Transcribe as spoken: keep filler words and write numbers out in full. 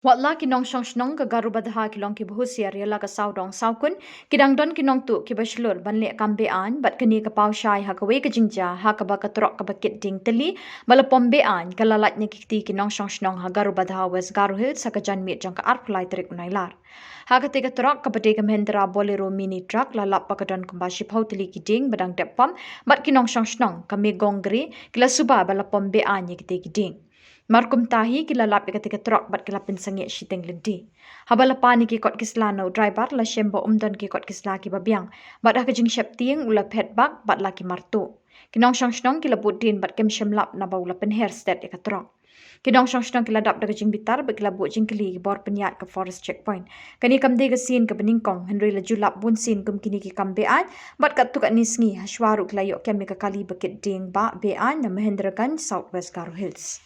Watla ki nongshong shnong ka Garubadha ki long kiba husiar ïa la ka sawdong sawkun, ki dang don ki nongtuh kiba shlur ban leh kam be-aiñ bad kane ka paw shai ha kawei ka jingjia ha kaba ka trok kaba kit dieng tylli ba la pom be-aiñ ka la lait na ki kti ki nongshong shnong ha Garubadha, West Garo Hills ha ka janmiet jong ka arphew lai tarik u Nailar. Ha katei ka trok kaba dei ka Mahindra Bolero mini truck la lap ba ka don kumba shiphew tylli ki dieng ba dang dep pom bad ki nongshong shnong ka Megong Gre ki la suba ba la pom be-aiñ ïa kitei ki dieng. Mar kumta hi ki la lap ïa katei ka trok bad ki la pynsangeh shiteng lynti. Haba la pan ïa ki kot ki sla na u driver la shem ba um don ki kot ki sla kiba biang bad ha ka jingsheptieng u la phet bak bad la ki martuh. Ki nongshong shnong ki la bud dien bad kim shem lap naba u la pynher stet ïa ka trok. Ki nongshong shnong ki la dap da ka jingbitar bad ki la buh jingkylli ïa ki bor pynïaid ka Forest Checkpoint. Kane kam dei ka sien kaba nyngkong hynrei la ju lap bun sien kum kine ki kam be-aiñ bad katto katne sngi ha shuwa ruh ki la ïoh kem ïa ka kali ba kit dieng ba be-aiñ na Mahindraganj, South West Garo Hills.